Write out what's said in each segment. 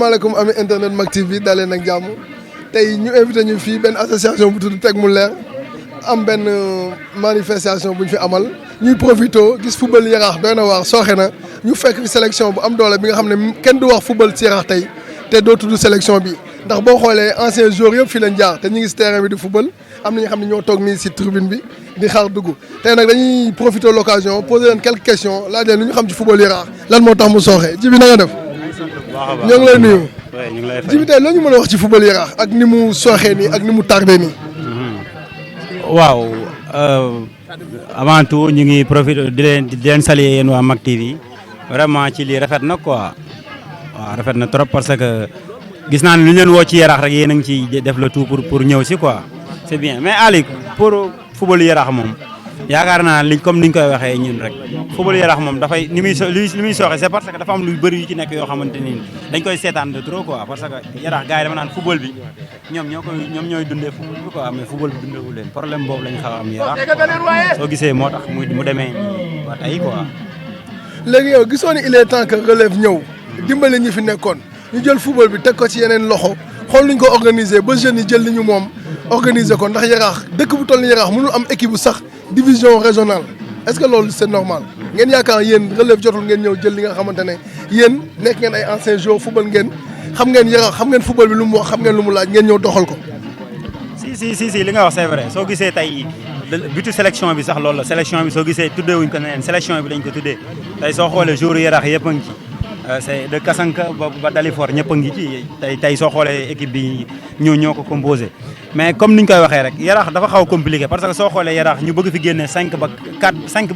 salaamaaleykum ami internet Mak TV dalee nag jàmm tey ñu invité ñu fii benn association bu tudd Teg mu leer am benn manifestation bu ñu fi amal ñuy profito gis football Yarakh doy na waar sooxe na ñu fekk fi sélection bu am doole bi nga xam ne kenn du wax football ci Yarakh tey te doo tudd sélection bi ndax boo xoolee anciens joueurs yëpp fii lañ jaar te ñu ngi si terrain bi di football am na ñoo xam ne ñoo toog nii si tribune bi di xaar dugg tey nag dañuy profité l'occasion poser leen quelques questions laaj leen lu ñu xam ci football Yarakh lan moo tax mu sooxe ji bi na nga def. ñoo ngi lay nuyu. ñu ngi lay fay ji bi tey loo ñu mën a wax ci football Yarakh ak ni mu sooxee nii ak ni mu tardé nii. waaw avant tout ñu ngi profité di leen saluer yéen waa Mak TV vraiment ci lii rafet na quoi waaw rafet na trop parce que gis naa ne lu ñu leen woo ci Yarakh rek yéen a ngi ciy def le tout pour ñëw si quoi c'est bien mais Ali pour football Yarakh moom yaakaar naa li comme ni ñu koy waxee ñun rek football Yarakh moom dafay li muy sooxe c'est parce que dafa am lu bëri yu ci nekk yoo xamante ni dañ koy seetaan de trop quoi parce que Yarakh gars yi dama naan football bi ñoom ñooy dundee football bi quoi mais football bi dundeewu leen problème boobu lañ xaw a am Yarakh soo gisee moo tax mu demee ba tey quoi. léegi yow gisoo ni il est temps que relève ñëw dimbali ñi fi nekkoon ñu jël football bi teg ko ci yeneen loxo xool nuñ ko organiser ba jeunes yi jël li ñu moom organiser ko ndax Yarakh dëkk bu toll ni Yarakh mënul am équipe bu sax division régionale est-ce que loolu c'est normal ngeen yaakaar yéen relève jotul ngeen ñëw jël li nga xamante ne yéen nekk ngeen ay anciens joueurs football ngeen xam ngeen Yarakh xam ngeen football bi lu mu wax xam ngeen lu mu laaj ngeen ñëw doxal ko. si li nga wax c'est vrai soo gisee tey butu sélection bi sax loolu la sélection bi soo gisee tuddee wuñ ko neneen sélection bi lañ ko tuddee tey soo xoolee joueurs Yarakh yëpp a ngi ci c'est de Kasanka ba Dalifort ñëpp a ngi ci tey soo xoolee équipe bi ñoo ko composé mais comme niñ koy waxee rek Yarakh dafa xaw a compliqué parce que soo xoolee Yarakh ñu bëgg fi génne 5 ba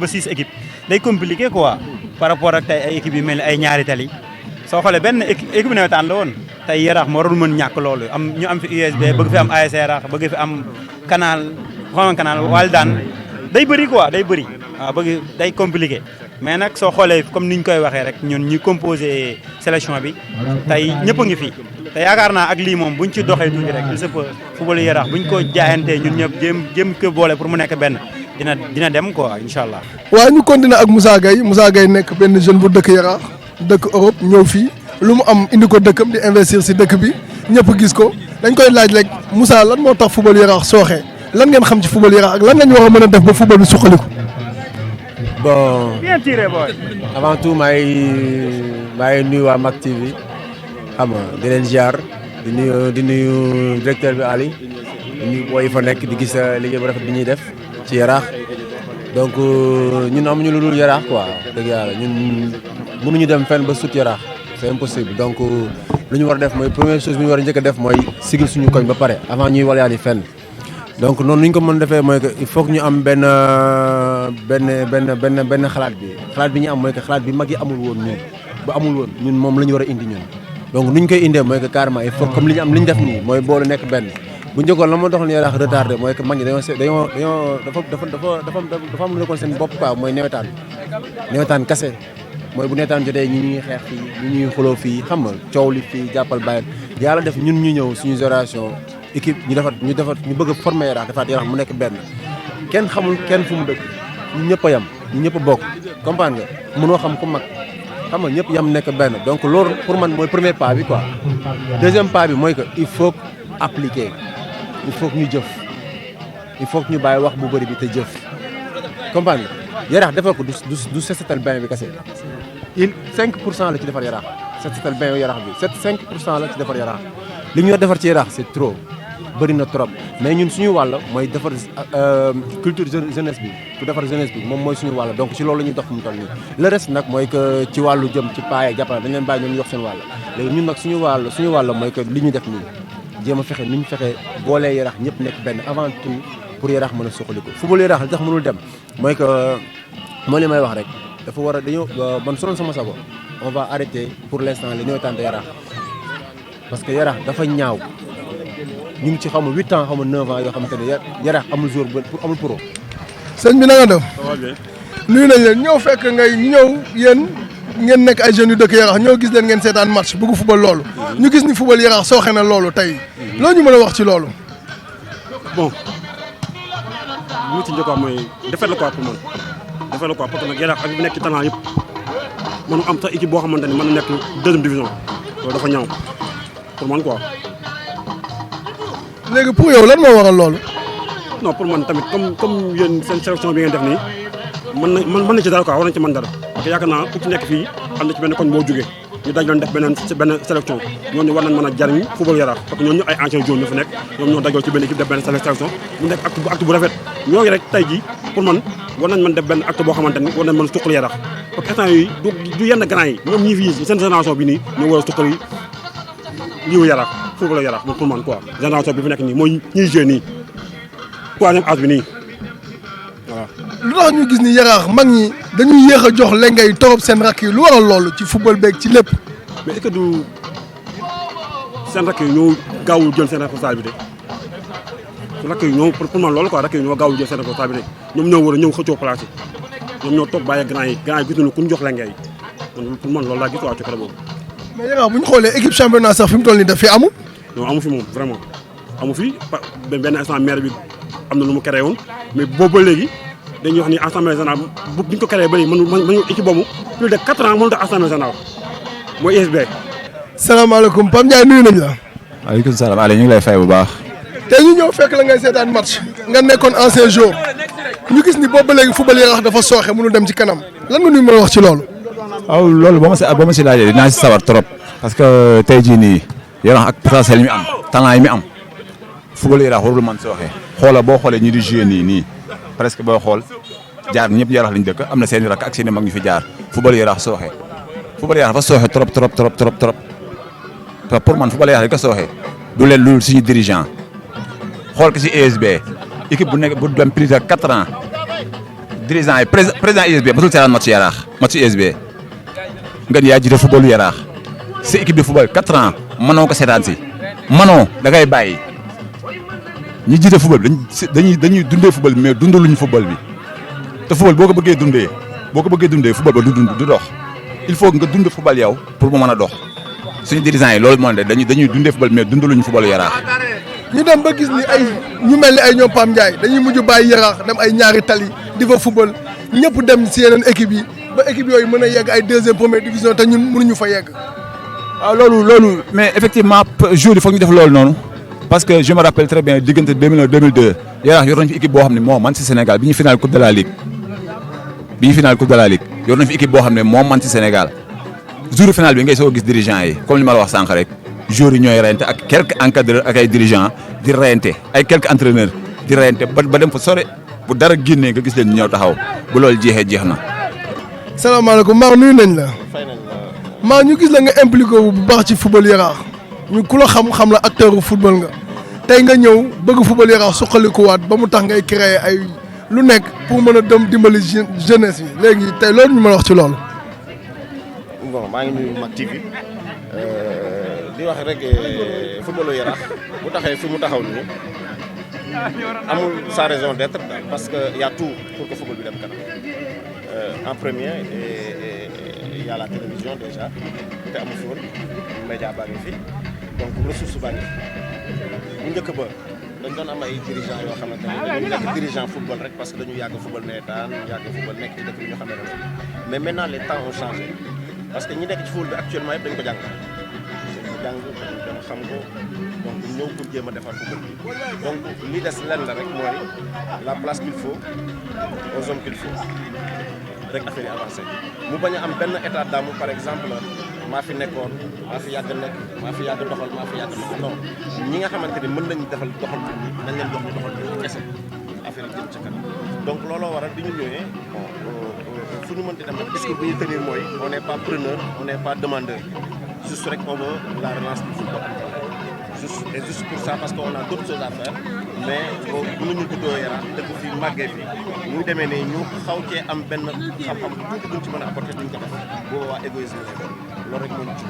6 équipes day compliqué quoi par rapport ak tey ay équipes yu mel ni ay ñaari tali soo xoolee benn équipe nawetaan la woon tey Yarakh moo doon mën ñàkk loolu ñu am fi USB bëgg fi am AS Yarakh bëgg fi am canal Waldaan day bëri quoi day bëri waaw bëgg day compliqué mais nag soo xoolee comme niñ koy waxee rek ñun ñu composé sélection bi tey ñëpp a ngi fi te yaakaar naa ak lii moom buñ ci doxee tuuti rek il se peut football Yarakh buñ ko jaayantee ñun ñëpp jéem ko boole pour mu nekk benn dina dem quoi incha allah. waaw ñu continuer ak Moussa Gueye nekk benn jeune bu dëkk Yarakh dëkk Europe ñëw fii lu mu am indi ko dëkkam di investir si dëkk bi ñëpp gis ko dañ koy laaj rek Moussa lan moo tax football Yarakh sooxee lan ngeen xam ci football Yarakh ak lan lañ war a mën a def ba football bi suqaliku. bon bien tiré boy. avant tout maa ngi nuyu waa Mak TV xam nga di leen ziar di nuyu directeur bi Ali di nuyu booy fa nekk di gis liggéey bu rafet bi ñuy def ci Yarakh donc ñun amuñu lu dul Yarakh quoi dëgg yàlla ñun mënuñu dem fenn ba sut Yarakh c'est impossible donc lu ñu war a def mooy première chose bi ñu war a njëkk a def mooy sigil suñu koñ ba pare avant ñuy walayaani fenn. donc noonu ñu ko mën defee mooy que il faut que ñu am benn xalaat bi ñu am mooy que xalaat bi mag yi amul woon ñun moom la ñu war a indi ñun donc nu ñu koy indee mooy que carrément il faut comme li ñu am li ñu def nii mooy boolu nekk benn bu njëkkoon la moo tax Yarakh retardé mooy que mag ñi dañoo dafa am lu nekkoon seen bopp quoi mooy newetaan kase mooy bu newetaan jotee ñi ñuy xeex fii ñi ñuy xuloo fii xam nga coow li fii jàppal bàyyil yàlla def ñun ñu ñëw suñu génération équipe ñu bëgg a former Yarakh defaat Yarakh mu nekk benn kenn xamul kenn fu mu dëkk ñu ñëpp a yam ñu ñëpp a bokk comprendre nga mënoo xam ku mag xam nga ñëpp yam nekk benn donc loolu pour man mooy premier pas bi quoi. deuxième pas bi mooy que il faut appliquer il faut que ñu jëf il faut que ñu bàyyi wax bu bëri bi te jëf comprendre nga Yarakh defal ko du setal bain bi kese 5% la ci defar Yarakh setal bain Yarakh bi 5% la ci defar Yarakh li ñu war defar ci Yarakh c'est trop bëri na trop mais ñun suñu wàll mooy defar culture jeunesse bi pour defar jeunesse bi moom mooy suñu wàll donc ci loolu la ñuy dox mu toll nii le reste nag mooy que ci wàllu jëm ci paay ak jàppale dañ leen bàyyi ñoom ñu yox seen wàll léegi ñun nag suñu wàll mooy que li ñu def nii jéem a fexe ni ñu fexe boolee Yarakh ñëpp nekk benn avant tout pour Yarakh mën a suqaliku football Yarakh li tax mënul dem mooy que moo li may wax rek dafa war a dañoo man sonoon sama sago on va arrêter pour l'instant les nawetaan de Yarakh parce que Yarakh dafa ñaaw ñu ngi ci xaw ma 8 ans xaw ma 9 ans yoo xamante ne Yarakh amul jour amul pro. sëñ bi na nga def. nuyu nañ leen ñëw fekk ngay ñëw yéen ngeen nekk ay jeunes yu dëkk Yarakh ñoo gis leen ngeen seetaan match bëgg football loolu. ñu gis ni football Yarakh sooxe na loolu tey. loo ñu mën a wax ci loolu. bon li ma ci njëkk a wax mooy defet la quoi pour man defet la quoi parce que nag Yarakh ak bi nekk ci talent yëpp mënu am sax équipe boo xamante ni mën na nekk deuxième division loolu dafa ñaaw pour man quoi. léegi pour yow lan moo waral loolu. non pour man tamit comme yéen seen sélection bi ngeen def nii mën na ci dara quoi war nañ ci mën dara parce que yaakaar naa ku ci nekk fii am na ci benn koñ boo jógee ñu daj doon def benn sélection ñooñu war nañ mën a jariñ football Yarakh parce que ñooñu ay anciens joueurs ñoo fi nekk ñoom ñoo dajoo ci benn équipe def benn sélection mu nekk acte bu rafet ñooñu rek tey jii pour man war nañ mën def benn acte boo xamante ni war nañ mën a suqali Yarakh parce que instant yooyu du yenn grand yi ñoom ñii fii seen génération bi nii ñoo war a suqali liiwu Yarakh football Yarakh pour man quoi génération bi fi nekk nii mooy ñuy joué nii quoi ñoom âge bi nii voilà. lu tax ñu gis ni Yarakh mag ñi dañuy yéex a jox lengay torop seen rakk yi lu waral loolu ci football beeg ci lépp. mais est-ce que du seen rakk yi ñoo gaawul jël seen responsabilité rakk yi ñoo pour man loolu quoi rakk yi ñoo gaawul jël seen responsabilité ñoom ñoo war a ñëw xëccoo place yi ñoom ñoo toog bàyyi grand yi gis nañu ku ñu jox lengay pour man loolu laa gis waa ci côté boobu. mais Yarakh bu ñu xoolee équipe championnat sax fi mu toll nii daf fi amul. non amu fi moom vraiment amu fi benn instant maire bi am na lu mu créé woon mais boobu ba léegi dañuy wax ni assemblée générale bu ñu ko créé ba léegi mënu équipe boobu plus de 4 ans mënut a assemblée générale mooy ISB. salaamaaleykum Pape Ndiaye nuyu nañ la. waaleykum salaam Aliou ñu ngi lay fay bu baax. tey ñu ñëw fekk la ngay seetaan match nga nekkoon ancien joueur ñu gis ni boobu ba léegi football Yarakh dafa sooxe mënu dem ci kanam lan nga ñu mën a wax ci loolu. waaw loolu ba ma si laajee dinaa si sawar trop. parce que tey jii nii Yarakh ak potentiel yi mi am talent yi mi am football Yarakh warul man sooxe. xoola boo xoolee ñi di joué nii presque booy xool jaar ñëpp Yarakh lañ dëkk am na seen i rakk ak seen i mag ñu fi jaar football Yarakh sooxe. football Yarakh dafa sooxe trop pour man football Yarakh li ko sooxe du leen lu suñu dirigeant xool ko si ESB équipe bu nekk bu dem plus de 4 ans dirigeant yi président ESB masul seetaan match ESB nga ni yaa jiite football Yarakh si équipe de football 4 ans mënoo ko seetaan si mënoo da ngay bàyyi ñi jiite football bi dañuy dundee football bi mais dundaluñu football bi te football boo ko bëggee dundee football ba du dox. il faut nga dund football yow pour mu mën a dox suñu dirigeants yi loolu moo ne dañuy dundee football mais dundaluñu football Yarakh. ñu dem ba gis ni ñu mel ni ay ñoom Pape Ndiaye dañuy mujj bàyyi Yarakh dem ay ñaari tali di fa football ñëpp dem si yeneen équipe yi ba équipe yooyu mën a yegg ay deuxième première division te ñun mënuñu fa yegg. waaw loolu mais effectivement jour yi foog ñu def loolu noonu parce que je me rappelle très bien diggante 2001 2002 Yarakh yor nañu fi équipe boo xam ne moo man si Sénégal bi ñu final coupe de la ligue yor nañu fi équipe boo xam ne moom man ci Sénégal jour final bi ngay soo gis dirigeant yi comme li ma la wax sànq rek joueurs yi ñooy reyante ak quelques encadreurs ak ay dirigeants di reyante ay quelques entraîneurs di reyante ba dem fa sore bu dara génnee nga gis leen ñëw taxaw bu loolu jeex na. salaamaaleykum maa nuyu nañ la. maa ñu gis la nga impliqué wu bu baax ci football Yarakh ñu ku la xam la acteur football nga tey nga ñëw bëgg football Yarakh suqalikuwaat ba mu tax ngay créer ay. lu nekk pour mën a dem dimbali jeunesse yi léegi tey loolu ñu mën a wax ci loolu. bon maa ngi nuyu Mak TV di wax rek footballu Yarakh bu taxee fi mu taxaw nii amul sa raison d'être parce que y a tout pour que football bi dem kanam en premier il y a la télévision déjà te amu fi woon média baa ngi fi donc ressource baa ngi bu njëkk ba. dañ doon am ay dirigeants yoo xamante ne dañu nekk dirigeant football rek parce que dañu yàgg football nawetaan yàgg football nekk ci dëkk yi ñu xamee ne mais maintenant les temps ont changé parce que ñi nekk ci football bi actuellement yëpp dañ ko jàng dañ xam ko donc ñëw pour jéem a defar football bi donc li des lenn la rek mooy la place qu'il faut aux hommes qu'il faut rek affaire yi avancé mu bañ a am benn état d'âme par exemple maa fi nekkoon maa fi yàgg nekk maa fi yàgg doxal maa fi yàgg doxal non ñi nga xamante ni mën nañu defal doxal bi nañ leen jox doxal bi kese affaire yi jëm ci kanam donc looloo waral bi ñu ñëwee bon fu ñu mënti dem nag discours bi ñu tenir mooy on n'est pas preneur on n'est pas demandeur juste rek on veut la relance du football juste pour ça parce que on a d'autres choses à faire mais bu ñu juddoo Yarakh dëkk fii màggee fii muy demee ne ñu xaw cee am benn xam-xam tuuti buñ ci mën a apporter duñ ko def booba waa égoïsme lay doon loolu rek moo ñu ci